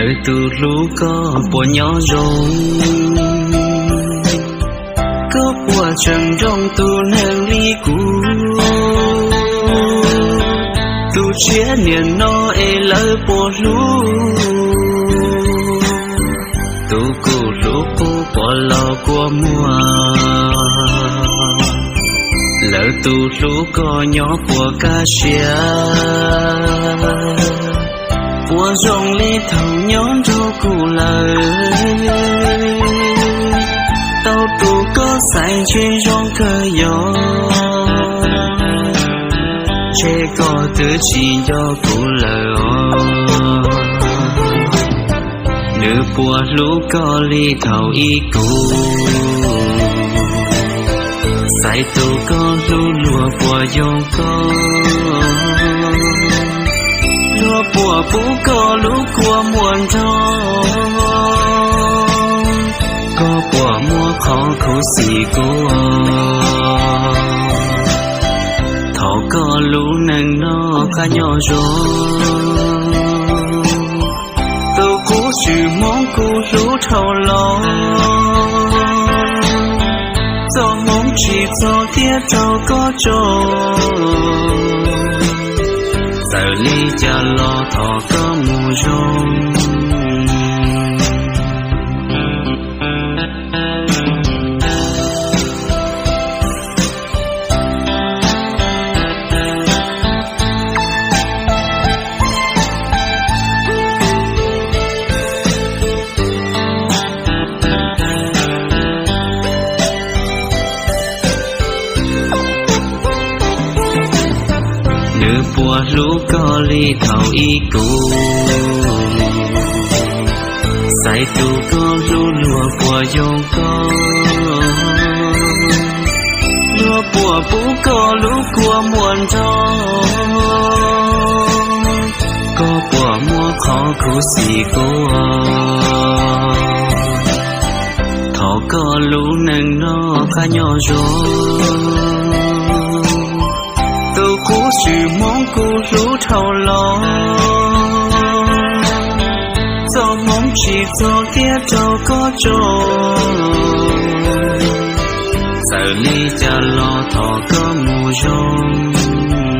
Lawv tus hlub koj puas nyob zoo? Koj puas tseem nrog tus neeg li kuv? Tus tshiab niam no es lawv puas hlub? Tus kuv hlub qub puas los kua muag? Lawv tus hlub koj nyob puas kaj siab? Puas zoo li thaum nyob nrog kuv lawm? Tau tus koj xaiv ntshe zoo kawg yog, ntshe koj twb tsis nco kuv lawm os. Nws puas hlub koj li thaum ib kuv? Xaiv tus koj hlub luag puas yoo koj? Luag puas pub koj lub kua muag nrog? Koj puas muaj qhov khuv xim kuv? Thov koj lub neej no qab nyob zoo, tus qub tsis hmoov kuv hlub dhau los. Txoj hmoov tsis txog thiab raug koj tso, txawm li cas los thov koj mus zoo. Nws puas hlub koj li thaum ib kuv? Xaiv tus koj hlub luag puas yoo koj? Luag puas pub koj lub kua muag nrog? Koj puas muaj qhov khuv xim kuv? Thov koj lub neej no qab nyob zoo, tus qub tsis hmoov kuv hlub dhau los. Txoj hmoov tsis txog thiab raug koj tso, txawm li cas los thov koj mus zoo.